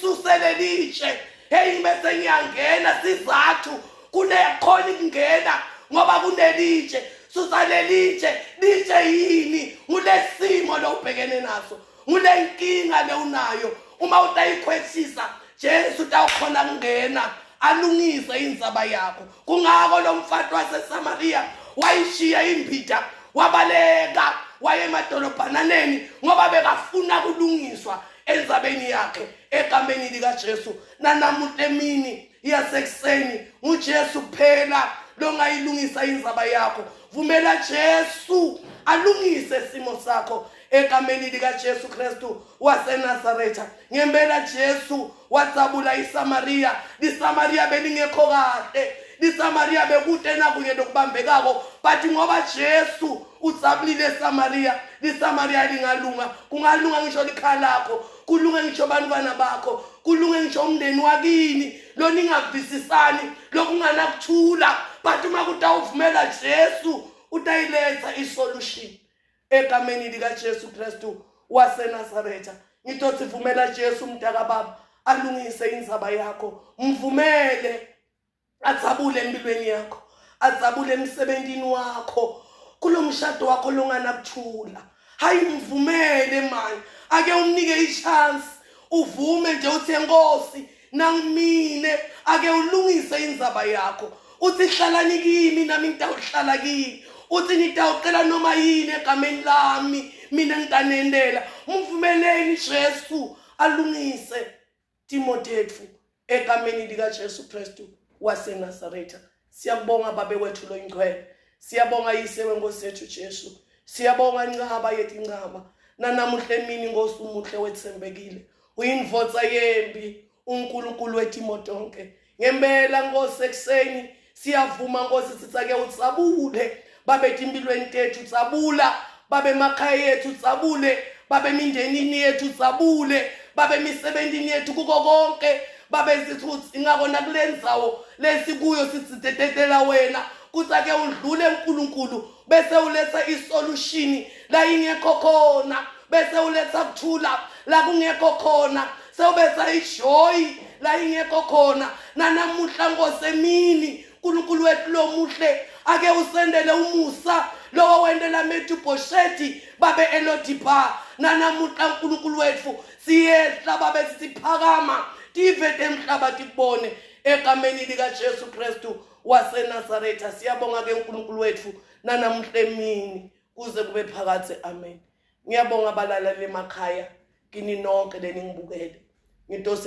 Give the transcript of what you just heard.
Suse lelitshe hey bese ngiyangena sizathu kunekhona ukungena ngoba kunelitshe susa lelitshe litshe yini ngulesimo lo ubhekene naso ngule nkinga le unayo uma utayikhweshisa Jesu utawukhona kungena alungise indzaba yakho kungako lo mfati waseSamariya wayishiya imbida wabaleka waye emadolobhananeni ngoba bekafuna kulungiswa endzabeni yakhe egameni likaJesu nanamuhla emini yasekuseni nguJesu kuphela longayilungisa indzaba yakho vumela Jesu alungise isimo sakho egameni likaJesu Kristu waseNazaretha ngempela Jesu wadzabula iSamariya liSamariya belingekho kahle liSamariya bekute nakunye lokubambekako but ngoba Jesu udzabulile eSamariya liSamariya lingalunga kungalunga ngisho likhaya lakho kulunge ngisho abantwana bakho kulunge ngisho umndeni wakini loningavisisani lokunganakuthula but uma kutawuvumela Jesu utayiletha isolution egameni likaJesu Kristu waseNazaretha ngitothi vumela Jesu mntakababa alungise indzaba yakho mvumele adzabule empilweni yakho adzabule emsebentini wakho kulo mshado wakho longanakuthula hayi mvumele mani ake umnike i-chance uvume nje uthi enkosi nangimine ake ulungise indzaba yakho uthi hlalani kimi nami ngitawuhlala kini uthi nitawucela noma yini egameni lami mina ngitanendela mvumeleni Jesu alungise timo tetfu egameni likaJesu Kristu waseNazaretha siyakubonga babe wethu loyingcwele siyabonga yise wenkosi yethu Jesu siyabonga ncaba yetincaba nanamuhla emini nkosi umuhle wethembekile uyindvodza yembi uNkulunkulu wetimo tonke ngempela nkosi ekuseni siyavuma nkosi sithi ake utsabule babe timpilweni tethu tsabula babe emakhaya ethu tsabule babe emindenini yethu tsabule babe emisebentini yethu kuko konke babe sithi uthi ingako nakule ndzawo lesikuyo sitsitetela wena kuthi ake udlule uNkulunkulu bese uletha isolution la ingekho khona bese uletha kuthula la kungekho khona sewubetha ijoy la ingekho khona nanamuhla nkosi emini uNkulunkulu wethu lomuhle ake usendele umusa lowo wendela Mefiboshethi babe eLodibar nanamuhla uNkulunkulu wethu siyehla babe siphakama tive temhlaba tikubone egameni likaJesu Kristu waseNazaretha siyabonga ke uNkulunkulu wethu nanamuhla emini kuze kube phakathe amen ngiyabonga abalaleli emakhaya kini nonke leningibukele ngitose.